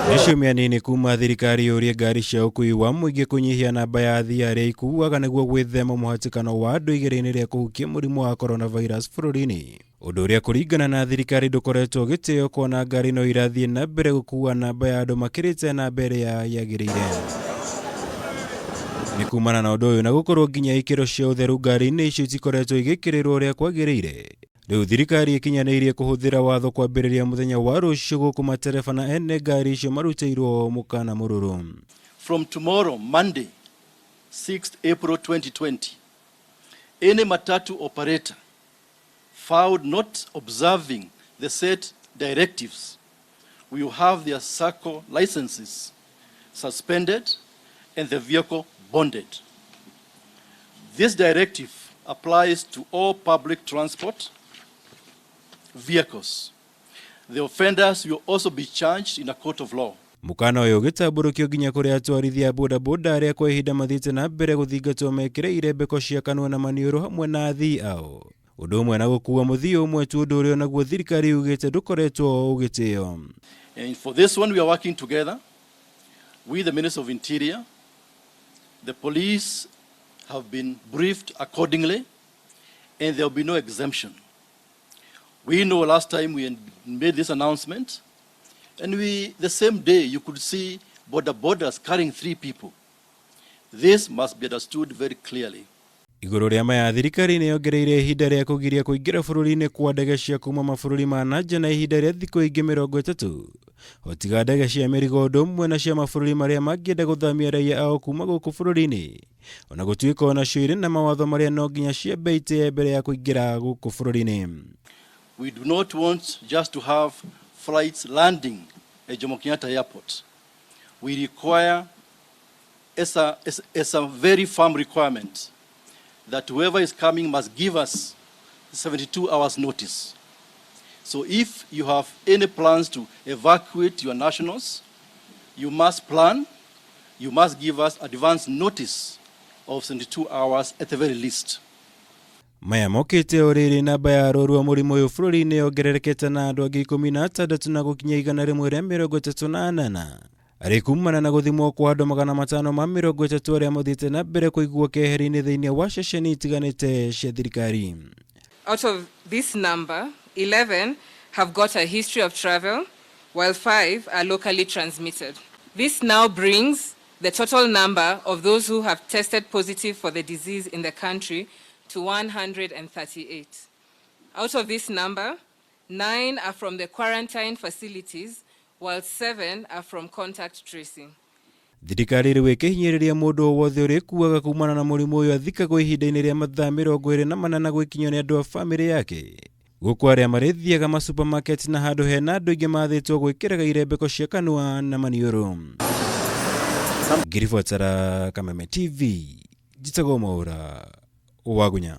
Nĩ ciumia nini kuma thirikari yũrie ngari cia ũkui wa mũingĩ kũnyihia namba ya athii arĩa ikuaga nĩguo gwĩthema mũhatĩkano wa andũ igeria-inĩ rĩa kũhukia mũrimũ wa coronavirus bũrũri-inĩ. Ũndũ ũrĩa kũringana na thirikari ndũkoretwo ũgĩtĩo kuona ngari no irathiĩ na mbere gũkua namba ya andũ makĩrĩte namba ĩrĩa yagĩrĩire. Nĩ kumana na ũndũ ũyũ na gũkorwo nginya ikĩro cia ũtheru ngari-inĩ icio itikoretwo igĩkĩrĩrwo ũrĩa kwagĩrĩire. Rĩu thirikari ĩkinyanĩirie kũhũthĩra watho kwambĩrĩria mũthenya wa rũciũ gũkũ matereba na ene ngari icio marutĩirwo mũkana mũrũrũ. From tomorrow, Monday, 6th April 2020, any matatu operator found not observing the said directives will have their SACCO licenses suspended and the vehicle bonded. This directive applies to all public transport vehicles. The offenders will also be charged in a court of law. Mũkana ũyũ ũgĩtambũrũkio nginya kũrĩ atwarithia a bodaboda arĩa kwa ihinda mathiĩte na mbere gũthingatwo mekĩre irembeko cia kanua na maniũrũ hamwe na athii ao. Ũndũ ũmwe na gũkua mũthii ũmwe tu ũndũ ũrĩa onaguo thirikari yugĩte ndũkoretwo ũgĩtĩo. And for this one, we are working together with the Minister of Interior. The police have been briefed accordingly, and there will be no exemption. We know last time we made this announcement, and the same day you could see boda bodas carrying 3 people. This must be understood very clearly. Igũrũ rĩa maya, thirikari nĩ yongereire ihinda rĩa kũgiria kũingĩra bũrũri-inĩ kwa ndege cia kuma mabũrũri ma na nja na ihinda rĩa thikũ ingĩ mĩrongo ĩtatũ. O tiga ndege cia mĩrigo ũndũ ũmwe na cia mabũrũri marĩa mangĩenda gũthamia raia ao kuma gũkũ bũrũri-inĩ. Ona gũtuĩka onacio irĩ na mawatho marĩa no nginya ciambe itĩe mbere ya kũingĩra gũkũ bũrũri-inĩ. We do not want just to have flights landing at Jomo Kenyatta Airport. We require, as a very firm requirement, that whoever is coming must give us 72 hours notice. So if you have any plans to evacuate your nationals, you must plan, you must give us advance notice of 72 hours at the very least. Maya mokĩte o rĩrĩ namba ya arwaru a mũrimũ ũyũ bũrũri-inĩ yongererekete na andũ angĩ ikũmi na atandatũ na gũkinya igana rĩmwe rĩa mĩrongo ĩtatũ na anana. Arĩ kumana na gũthimwo kwa andũ magana matano ma mĩrongo ĩtatũ arĩa mathiĩte na mbere kũigwo keheri-inĩ thĩinĩ wa ceceni itiganĩte cia thirikari. Out of this number, 11 have got a history of travel, while 5 are locally transmitted. This now brings the total number of those who have tested positive for the disease in the country to 138. Out of this number, 9 are from the quarantine facilities, while 7 are from contact tracing. Thirikari rĩu ĩkĩhinyĩrĩria mũndũ o wothe ũrĩkuaga kumana na mũrimũ ũyũ athikagwo ihinda-inĩ rĩa mathaa mĩrongo ĩrĩ na mana na gwĩkinyio nĩ andũ a bamĩrĩ yake. Gũkũ arĩa marĩthiaga ma supermarket na handũ hena andũ aingĩ mathĩtwo gwĩkĩraga irembeko cia kanua na maniũrũ. Ngiribotera Kameme TV, njĩtagwo Mwaũra Wagunya.